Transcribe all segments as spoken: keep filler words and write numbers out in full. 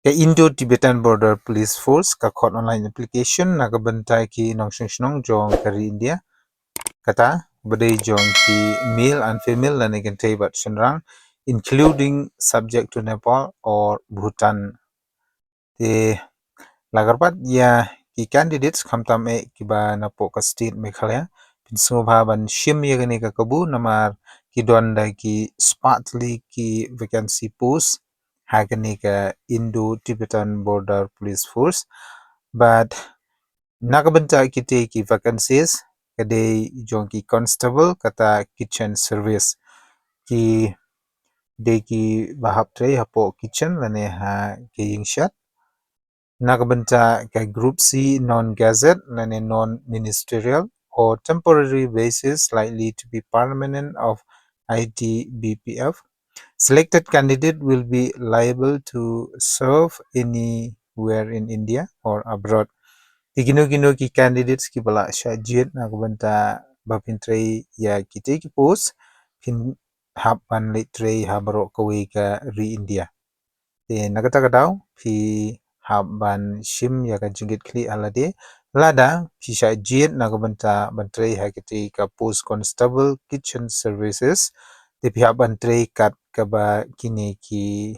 Ka Indo-Tibetan Border Police Force ka khot online application na ka bynta ki nongshong shnong jong ka ri India. Kata ba dei jong ki male and female lane kynthei bad shynrang, including subject to Nepal or Bhutan. Te la kyrpad ïa ki candidates khamtam eh kiba napoh ka state Meghalaya. Pynsngewbha ban shim ïa kane ka kabu namar ki don da ki spah tylli ki vacancy post ha kane ka Indo-Tibetan Border Police Force. Bad na ka bynta kitei ki vacancies ka dei jong ki constable kata kitchen service. Ki dei kiba hap trei hapoh kitchen lane ha ka ïing shat. Na ka bynta ka Group C non-gazette lane non-ministerial or temporary basis likely to be permanent of I T B P F. Selected candidate will be liable to serve anywhere in India or abroad. Te kino kino ki candidates kiba la shah jied na ka bynta ba phin trei ïa kitei ki post, phin hap ban leit trei ha baroh kawei ka ri India. Te na kata ka daw phi hap ban shim ïa ka jingkitkhlieh ha lade lada phi shah jied na ka bynta ban trei ha kitei ka post constable kitchen services. Te phi hap ban trei kat kaba kine ki,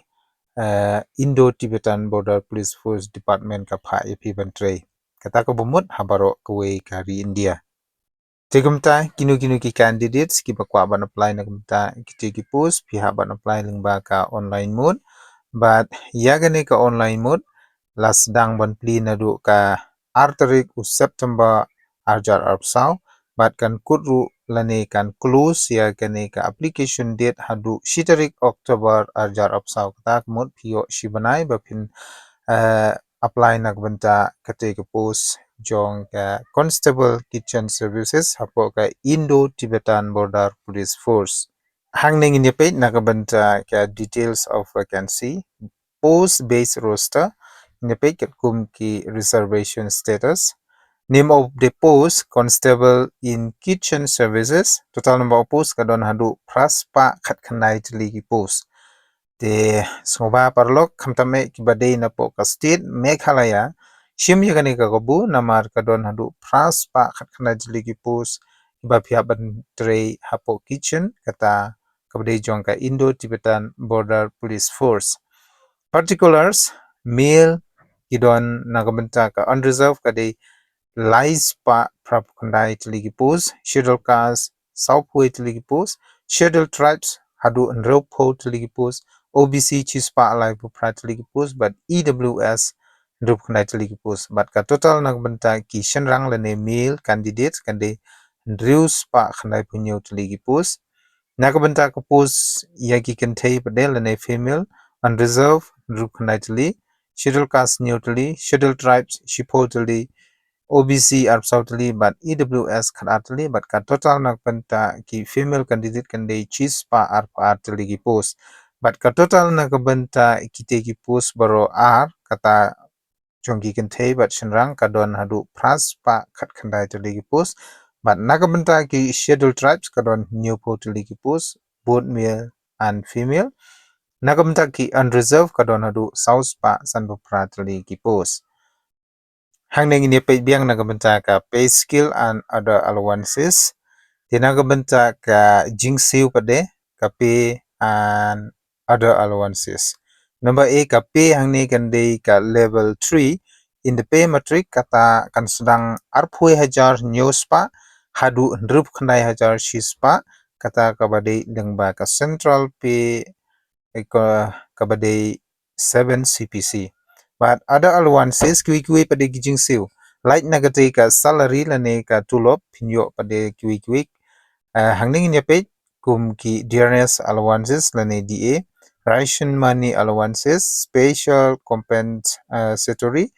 eh, Indo-Tibetan Border Police Force Department ka phah ïa phi ban trei. Kata kaba mut ha baroh kawei ka ri India. Te kumta kino kino ki candidates kiba kwah ban apply na kumta kitei ki post phi hap ban apply lyngba ka online mode. Bad ïa kane ka online mode la sdang ban plie naduh ka ar tarik u September ar hajar arphew saw. Bad kan kut ruh lane kan close ïa kane ka application date haduh shi tarik October ar hajar arphew saw. Kata ka mut phi ïoh shi bnai ba phin, eh, apply na ka bynta katei ka post jong ka Constable Kitchen Services hapoh ka Indo-Tibetan Border Police Force. Hangne ngin ïa peit na ka bynta ka details of vacancy, post based roster, ngin ïa peit katkum ki reservation status. Name of the post, Constable in Kitchen Services. Total number of post ka don haduh phra spah khatkhyndai tylli ki post. Te sngewbha paralok, khamtam eh kiba dei napoh ka state Meghalaya, shim ïa kane ka kabu namar ka don haduh phra spah khatkhyndai tylli ki post kiba phi hap ban trei hapoh kitchen, kata kaba dei jong ka Indo-Tibetan Border Police Force. Particulars, male ki don na ka bynta ka unreserved ka dei lai spah phraphew khyndai tylli ki post, Scheduled Caste sawphew tylli ki post, Scheduled Tribes haduh hynriewphew tylli ki post, O B C shi spah laiphew phra tylli ki post, bad E W S hynriewphew khyndai tylli ki post. Bad ka total na ka bynta ki shynrang lane male candidates ka dei hynriew spah khyndaiphew hynñiew tylli ki post. Na ka bynta ka post ïa ki kynthei pat de lane female, unreserved hynriewphew khyndai tylli, Scheduled Caste hynñiew tylli, Scheduled Tribes shiphew tylli, O B C arphew saw tylli, bad E W S khatar tylli, bad ka total na ka bynta ki female candidate kan dei shi spah arphew ar tylli ki post. Bad ka total na ka bynta kitei ki post baroh ar, kata jong ki kynthei bad shynrang ka don haduh phra spah khatkhyndai tylli ki post. Bad na ka bynta ki Scheduled Tribes ka don hynñiewphew tylli ki post, both male and female. Na ka bynta ki unreserved ka don haduh saw spah sanphew phra tylli ki post. Hangne ngin ïa peit biang na ka bynta ka pay scale and other allowances. Te na ka bynta ka jingsiew pat de, ka pay and other allowances. Number A, ka pay hangne kan dei ka level three in the pay matrix, kata kan sdang arphew hajar hynñiew spah haduh hynriewphew khyndai hajar shi spah, kata kaba dei lyngba ka central pay, eh, ka, kaba dei seven C P C. Bad other allowances, kiwei kiwei pat de ki jingsiew, lait na katei ka salary lane ka tulop, phin ïoh pat de kiwei kiwei. Eh, hangne ngin ïa peit kum ki dearness allowances lane D A, ration money allowances, special compensatory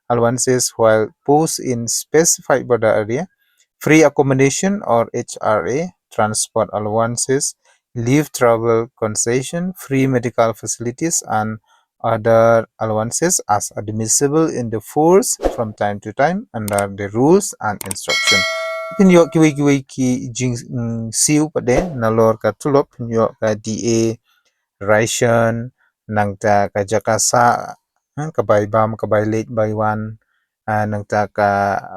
allowances while post in specified border area, free accommodation or H R A, transport allowances, leave travel concession, free medical facilities and other allowances as admissible in the force from time to time under the rules and instruction. Phin ïoh kiwei kiwei ki jingsiew pat de, nalor ka tulop phin ïoh ka D A, ration, nangta ka jaka sah Ha, ka bai bam, ka bai leit, bai wan, ah, nangta ka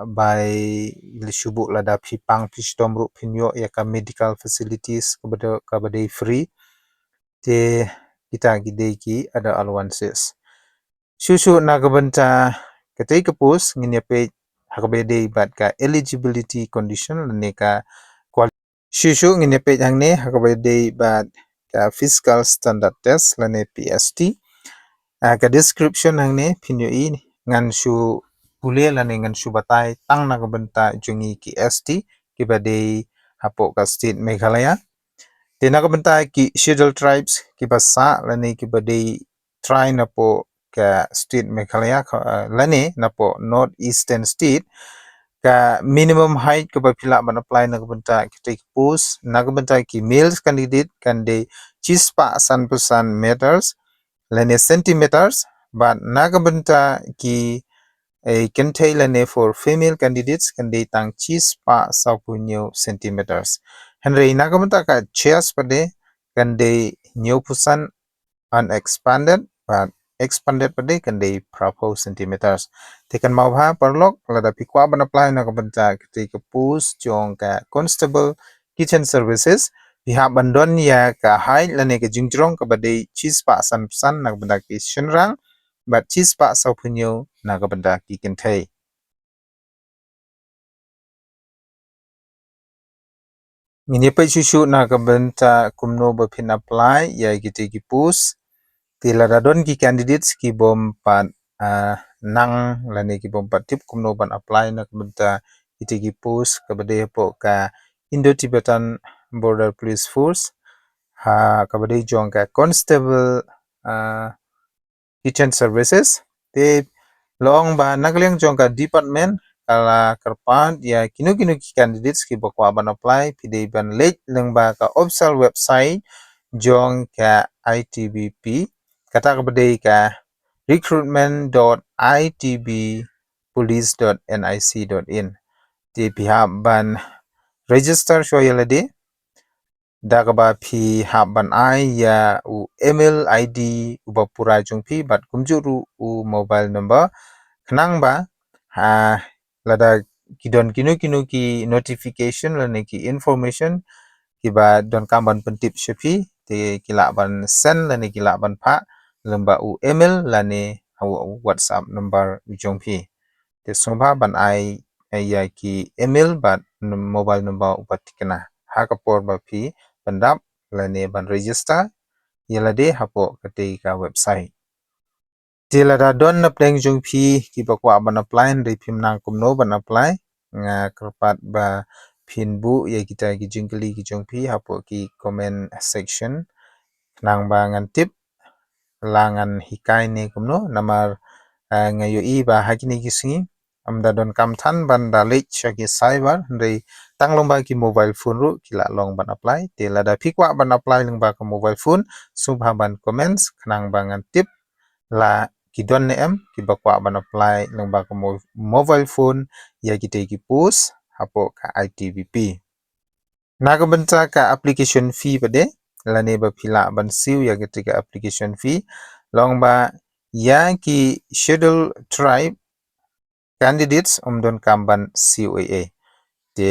bai leit shuh buh, lada phi pang phi shitom ruh phin ïoh ïa ka medical facilities kaba dei, kaba dei free. Te kita ki dei ki other allowances. Shuh shuh na ka bynta katei ka post ngin ïa peit ha kaba ïadei bad ka eligibility condition lane ka quali-, shuh shuh ngin ïa peit hangne ha kaba ïadei bad ka physical standard test lane P S T. Ah, ka description hangne phin ïohi, ngan shu pule lane ngan shu batai tang na ka bynta jong ngi ki S T kiba dei hapoh ka state Meghalaya. Te na ka bynta ki scheduled tribes kiba sah lane kiba dei trai napoh ka state Meghalaya, ka, ah, lane napoh North Eastern State, ka minimum height kaba phi lah ban apply na ka bynta kitei ki post, na ka bynta ki males candidate kan dei shispah sanphew san meters lane centimeters, bad na ka bynta ki, eh, kynthei lane for female candidates kan dei tang shispah sawphew hynñiew centimeters. Hynrei na ka bynta ka chest pat de kan dei hynñiewphew san unexpanded, bad expanded pat de kan dei phraphew centimeters. Te kynmaw bha paralok, lada phi kwah ban apply na ka bynta kitei ka post jong ka Constable Kitchen Services, phi hap ban don ïa ka height lane ka jingjrong kaba dei shispah sanphew san na ka bynta ki shynrang, bad shispah sawphew hynñiew na ka bynta ki kynthei. Ngin ïa peit shuh shuh na ka bynta kumno ba phin apply ïa kitei ki post. Te lada don ki candidates ki bym pat, ah, nang lane ki bym pat tip kumno ban apply na ka bynta kitei ki post kaba dei hapoh ka Indo-Tibetan Border Police Force, ha kaba dei jong ka Constable, ah, Kitchen Services. Te long ba na ka liang jong ka department ka la kyrpad ïa kino kino ki candidates kiba kwah ban apply, phi dei ban leit lyngba ka official website jong ka I T B P, kata kaba dei ka recruitment dot I T B police dot N I C dot in. Te phi hap ban register shuwa ïa lade da kaba phi hap ban ai ïa u email I D uba pura jong phi bad kumjuh ruh u mobile number, khnang ba, ha, lada ki don kino kino ki notification lane ki information kiba donkam ban pyntip sha phi, te ki lah ban send lane ki lah ban phah lyngba u email lane ha u WhatsApp number jong phi. Te sngewbha ban ai, eh, ïa ki email bad num-, mobile number uba thikna ha ka por ba phi pyndap lane ban register ïa lade hapoh katei ka website. Te lada don na pdeng jong phi kiba kwah ban apply hynrei phim nang kumno ban apply, nga kyrpad ba phin buh ïa kita ki jingkylli ki jong phi hapoh ki comment section, khnang ba ngan tip la ngan hikai ne kumno, namar, eh, nga ïohi ba ha kine ki sngi ym da donkam than ban da leit sha ki cyber, hynrei tang lyngba ki mobile phone ruh ki lah long ban apply. Te lada phi kwah ban apply lyngba ka mobile phone, sngewbha ban comments khnang ba ngan tip la ki don ne em kiba kwah ban apply lyngba ka mo-, mobile phone ïa kitei ki post hapoh ka I T B P. Na ka bynta ka application fee pat de, lane ba phi lah ban siew ïa kata ka application fee, long ba ïa ki scheduled tribe candidates ym donkam ban siew ei ei. Te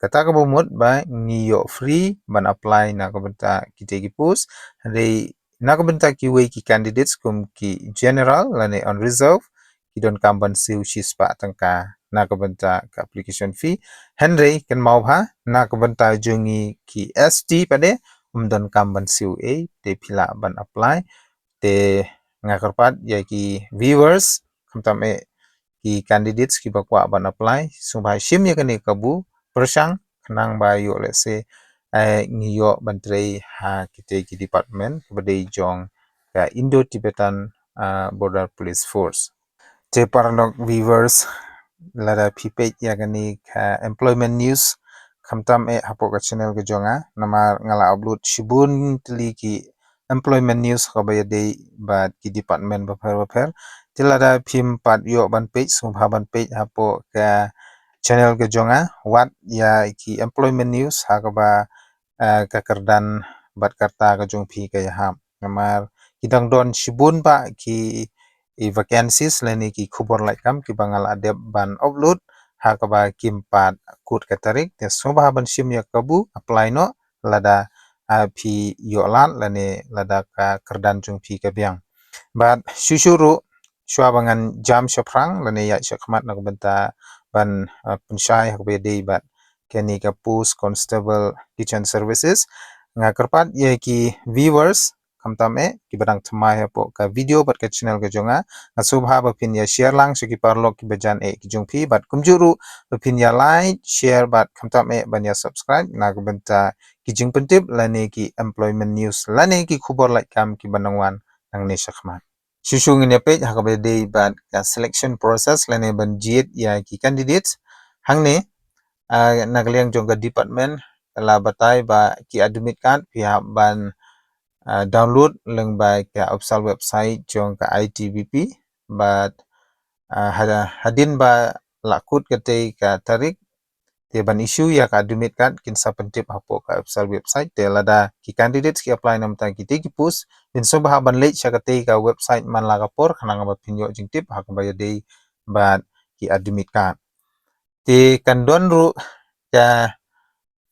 kata ka mut ba ngi ïoh free ban apply na ka bynta kitei ki post, hynrei na ka bynta kiwei ki candidates kum ki general lane unreserved, ki donkam ban siew shispah tyngka na ka bynta ka application fee. Hynrei kynmaw bha, na ka bynta jong ngi ki S T pat de, ym donkam ban siew ei, te phi lah ban apply. Te nga kyrpad ïa ki viewers, khamtam eh ki candidates kiba kwah ban apply, sngewbha shim ïa kane ka kabu pyrshang, khnang ba ïoh lehse, eh, ngi ïoh ban trei ha kitei ki department kaba dei jong ka Indo-Tibetan, ah, Border Police Force. Te paralok viewers, lada phi peit ïa kane ka employment news, khamtam eh hapoh ka channel ka jong nga, namar nga la upload shibun tylli ki employment news kaba ïadei bad ki department bapher bapher. Te lada phim pat ïoh ban peit, sngewbha ban peit hapoh ka channel ka jong nga, wat ïa ki employment news ha kaba, eh, ka kyrdan bad ka rta ka jong phi ka ïahap. Namar ki dang don shibun bha ki i vacancies lane ki khubor lait kam kiba nga la dep ban upload ha kaba kim pat kut ka tarik. Te sngewbha ban shim ïa ka kabu, apply noh lada ah, phi ïoh lad lane lada ka kyrdan jong phi ka biang. Bad shuh shuh ruh, shuwa ba ngan jam shaphrang lane ïaid shakhmat na ka bynta ban ah, pynshai ha kaba ïadei bad kane ka post Constable Kitchen Services, nga kyrpad ïa ki viewers khamtam eh kiba dang thymmai hapoh ka video bad ka channel ka jong nga. Nga sngewbha ba phin ïa share lang sha ki paralok kiba jan eh ki jong phi, bad kumjuh ruh ba phin ïa like, share bad khamtam eh ban ïa subscribe na ka bynta ki jingpyntip lane ki employment news lane ki khubor lait kam kiba nang wan nangne shakhmat. Shuh shuh ngin ïa peit ha kaba ïadei bad ka selection process lane ban jied ïa ki candidates. Hangne ah, na ka liang jong ka department ka la batai ba ki admit card phi hap ban ah, download lyngba ka official website jong ka I T B P. Bad ah, ha-, hadien ba la kut katei ka tarik, te ban issue ïa ka admit card kin sa pyntip hapoh ka official website. Te lada ki candidates ki apply na ka bynta kitei ki post, phin sngewbha ban leit sha katei ka website man la ka por khnang ba phin ïoh jingtip ha kaba ïadei bad ki admit card. Te kan don ruh ka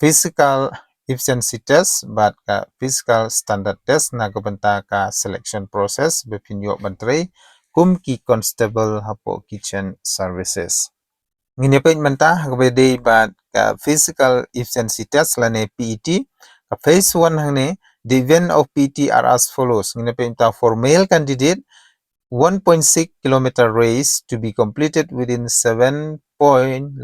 physical efficiency test bad ka physical standard test na ka bynta ka selection process ba phin ïoh ban trei kum ki constable hapoh kitchen services. Ngin ïa peit mynta ha kaba ïadei bad ka physical efficiency test lane P E T. Ka phase one hangne, the event of P E T are as follows. Ngin ïa peit mynta for male candidate, one point six kilometer race to be completed within seven point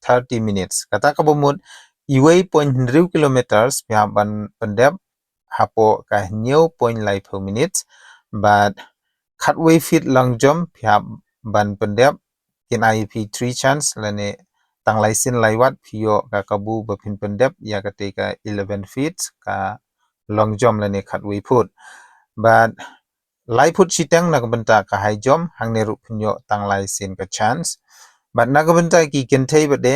thirty minutes. Kata kaba mut, uwei point hynriew kilometers phi hap ban pyndep hapoh ka hynñiew point laiphew minutes. Bad khatwei feet long jump phi hap ban pyndep, kin ai phi three chance lane tang lai sien lai wat phi ïoh ka kabu ba phin pyndep ïa katei ka eleven feet ka long jump lane khatwei foot. Bad lai foot shiteng na ka bynta ka high jump, hangne ruh phin ïoh tang lai sien ka chance. Bad na ka bynta ki kynthei bad de,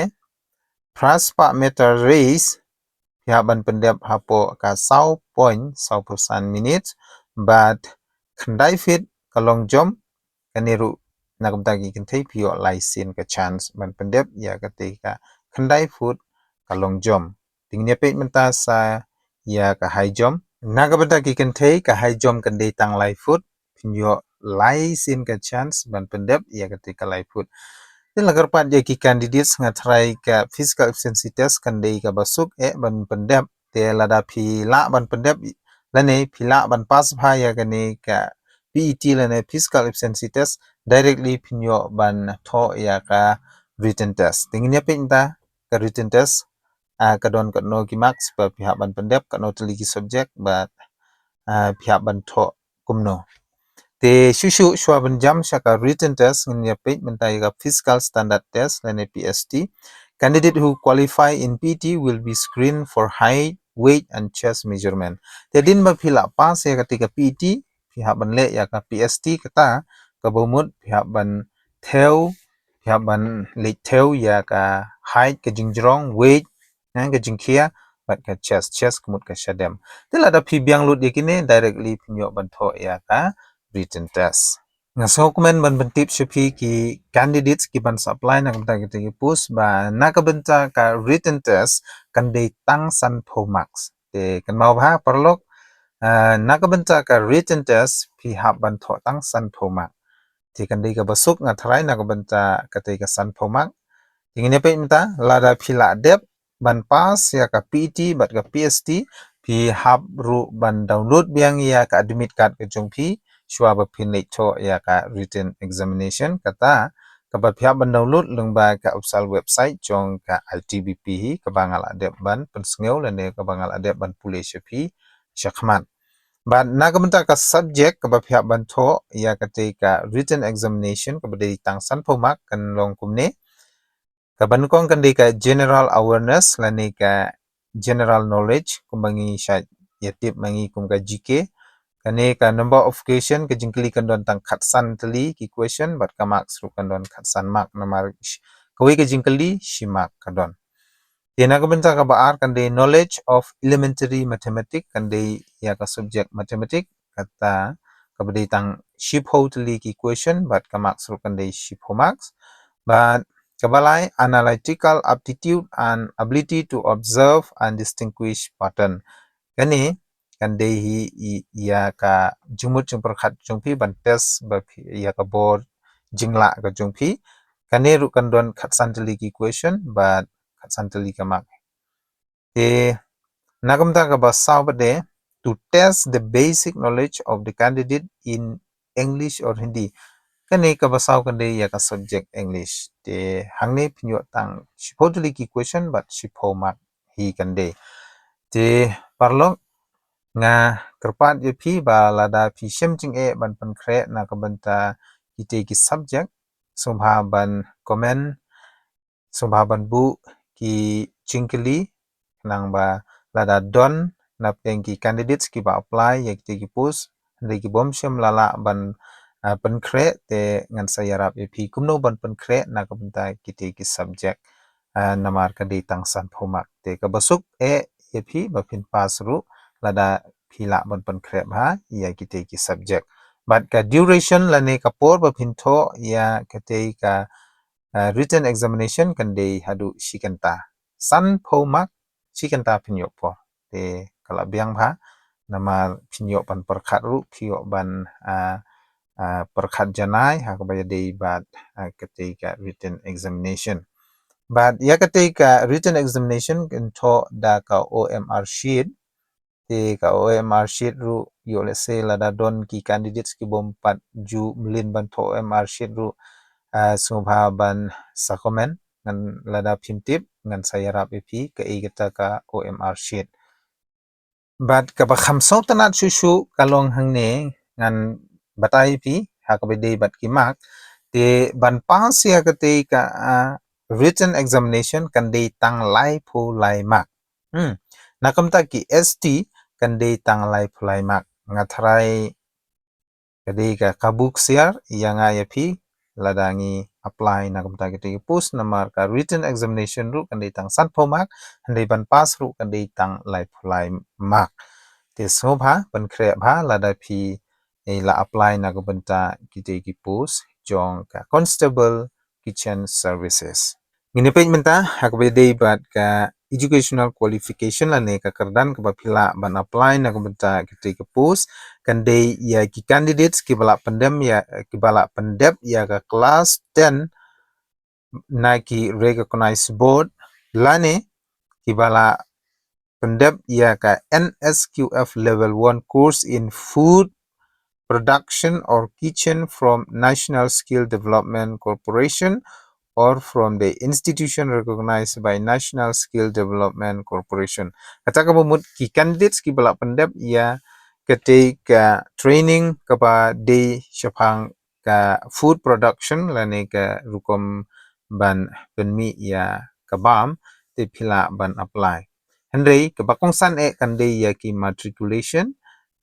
phra spah meter race phi hap ban pyndep hapoh ka saw point saw phew san minutes. Bad khyndai feet ka long jump, kane ruh na ka bynta ki kynthei phi ïoh lai sien ka chance ban pyndep ïa katei ka khyndai foot ka long jump. Te ngin ïa peit mynta sa ïa ka high jump. Na ka bynta ki kynthei ka high jump kan dei tang lai foot, phin ïoh lai sien ka chance ban pyndep ïa katei ka lai foot. Te la kyrpad ïa ki candidates, nga tharai ka physical efficiency test kan dei kaba suk eh ban pyndep. Te lada phi lah ban pyndep lane phi lah ban pass bha ïa kane ka P E T lane physical efficiency test, directly phin ïoh ban thoh ïa ka written test. Te ngin ïa peit mynta ka written test, ah, ka don katno ki marks ba phi hap ban pyndep, katno tylli ki subject, bad ah, phi hap ban thoh kumno. Te shuh shuh shuwa ban jam sha ka written test, ngin ïa peit mynta ïa ka physical standard test lane P S T. Candidate who qualify in P E T will be screened for height, weight and chest measurement. Te hadien ba phi la pass ïa katei ka P E T, phi hap ban leh ïa ka P S T, kata kaba mut phi hap ban thew, phi hap ban leit thew ïa ka height, ka jingjrong, weight, eh, ka jingkhia, bad ka chest, chest ka mut ka shadem. Te lada phi biang lut ïa kine, directly phin ïoh ban thoh ïa ka written test. Nga sngewkmen ban pyntip sha phi ki candidates kiban sa apply na ka bynta kitei ki post ba na ka bynta ka written test kan dei tang sanphew marks. Te kynmaw bha paralok, ah, na ka bynta ka written test phi hap ban thoh tang sanphew mark. Te kan dei kaba suk, nga tharai, na ka bynta katei ka sanphew mark. Te ngin ïa peit mynta, lada phi la dep ban pass ïa ka P E T bad ka P S T, phi hap ruh ban download biang ïa ka admit card ka jong phi shuwa ba phin leit thoh ïa ka written examination. Kata kaba phi hap ban download lyngba ka official website jong ka I T B P hi, kaba nga la dep ban pynsngew lane kaba nga la dep ban pule sha phi shakhmat. Bad na ka bynta ka subject kaba phi hap ban thoh ïa katei ka written examination kaba dei tang sanphew mark kan long kumne. Kaba nyngkong kan dei ka general awareness lane ka general knowledge, kumba ngi shait ïa tip ma ngi kum ka G K. Kane ka number of question, ka jingkylli kan don tang khatsan tylli ki question bad ka marks ruh kan don khatsan mark, namar sh-, kawei ka jingkylli shi mark ka don. Te na ka bynta kaba ar kan dei knowledge of elementary mathematics, kan dei ïa ka subject mathematics. Kata kaba dei tang shiphew tylli ki question bad ka marks ruh kan dei shiphew marks. Bad kaba lai, analytical aptitude and ability to observe and distinguish pattern. Kane kan dei hi i-, ïa ka jingmut jingpyrkhat jong phi ban test ba phi ïa ka bor jinglah ka jong phi. Kane ruh kan don khatsan tylli ki question bad khatsan tylli ka mark. Te na ka bynta kaba saw pat de, to test the basic knowledge of the candidate in English or Hindi. Kane kaba saw kan dei ïa ka subject English. Te hangne phin ïoh tang shiphew tylli ki question bad shiphew mark hi kan dei. Te paralok, nga kyrpad ïa phi ba lada phi shem jingeh ban pynkhreh na ka bynta kitei ki subject, sngewbha ban comment, sngewbha ban buh ki jingkylli, khnang ba lada don napdeng ki candidates kiba apply ïa kitei ki post, hynrei ki bym shym la lah ban, ah, pynkhreh, te ngan sa ïarap ïa phi kumno ban pynkhreh na ka bynta kitei ki subject, ah, namar ka dei tang sanphew mark. Te kaba suk eh ïa phi ba phin pass ruh lada phi lah ban pynkhreh bha ïa kitei ki subject. Bad ka duration lane ka por ba phin thoh ïa kitei ka, ah, written examination kan dei haduh shi kynta. Sanphew mark, shi kynta phin ïoh por. Te ka la biang bha, namar phin ïoh ban pyrkhat ruh, phin ïoh ban, ah, ah, pyrkhat janai ha kaba ïadei bad, ah, katei ka written examination. Bad ïa katei ka written examination kan thoh da ka O M R sheet. Te ka O M R sheet ruh, ïoh lehse lada don ki candidates ki bym pat ju mlien ban thoh O M R sheet ruh, ah, sngewbha ban sa comment, ngan lada phim tip ngan sa ïarap ïa phi kaei kata ka O M R sheet. Bad kaba kham sngewtynnat shuh shuh ka long hangne, ngan batai ïa phi ha kaba dei bad ki mark. Te ban pass ïa katei ka, ah, written examination kan dei tang laiphew lai mark. Hmm. Na ka bynta ki S T kan dei tang laiphew lai mark. Nga tharai ka dei ka kabu ksiar ïa nga ïa phi lada ngi apply na ka bynta kitei ki post, namar ka written examination ruh kan dei tang sanphew mark, hynrei ban pass ruh kan dei tang laiphew lai mark. Te sngewbha pynkhreh bha lada phi, eh, la apply na ka bynta kitei ki post jong ka Constable Kitchen Services. Ngin ïa peit mynta ha kaba ïadei bad ka educational qualification lane ka kyrdan kaba phi lah ban apply na ka bynta kitei ka post. Kan dei ïa ki candidates kiba la pyndep ïa, kiba la pyndep ïa ka class ten na ki recognized board lane kiba la pyndep ïa ka N S Q F Level one course in food production or kitchen from National Skill Development Corporation or from the institution recognized by National Skill Development Corporation. Kata ka mut ki candidates kiba la pyndep ïa katei ka training kaba dei shaphang ka food production lane ka rukom ban pynmih ïa ka bam, te phi lah ban apply. Hynrei kaba kongsan eh kan dei ïa ki matriculation.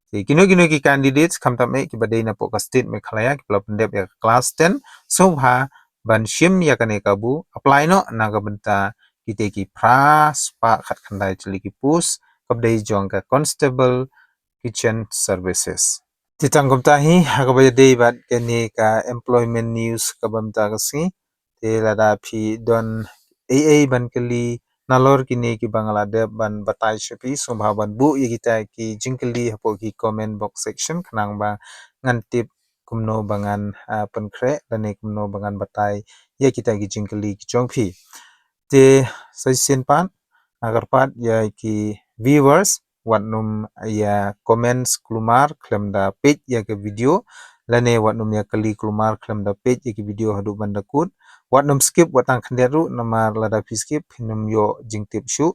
Te kino kino ki candidates khamtam eh kiba dei napoh ka state Meghalaya kiba la pyndep ïa ka class ten, sngewbha ban shim ïa kane kabu, apply noh na ka bynta kitei ki phra spah khatkhyndai tylli ki post kaba dei jong ka Constable Kitchen Services. Te tang kumta hi ha kaba ïadei bad kane ka employment news kaba mynta ka sngi. Te lada phi don ei ei ban kylli nalor kine kiba nga la dep ban batai sha phi, sngewbha ban buh ïa kita ki jingkylli hapoh ki comment box section khnang ba ngan tip kumno ba ngan, ah, pynkhreh lane kumno ba ngan batai ïa kita ki jingkylli ki jong phi. Te sa shisien pat nga kyrpad ïa ki viewers, wat nym ïa comments kulmar khlem da peit ïa ka video, lane wat nym ïa kylli kulmar khlem da peit ïa ka video haduh ban da kut. Wat nym skip wat tang khyndiat ruh, namar lada phi skip phin nym ïoh jingtip shuh.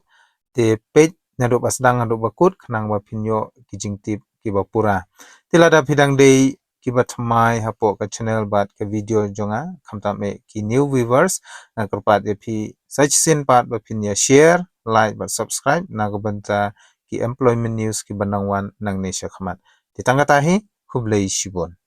Te peit naduh ba sdang haduh ba kut khnang ba phin ïoh ki jingtip kiba pura. Te lada phi dang dei kiba thymmai hapoh ka channel bad ka video jong nga, khamtam eh ki new viewers, nga kyrpad ïa phi sa shisien pat ba phin ïa share, like bad subscribe na ka bynta ki employment news kiba nang wan nangne shakhmat. Te tang kata hi, khublei shibun.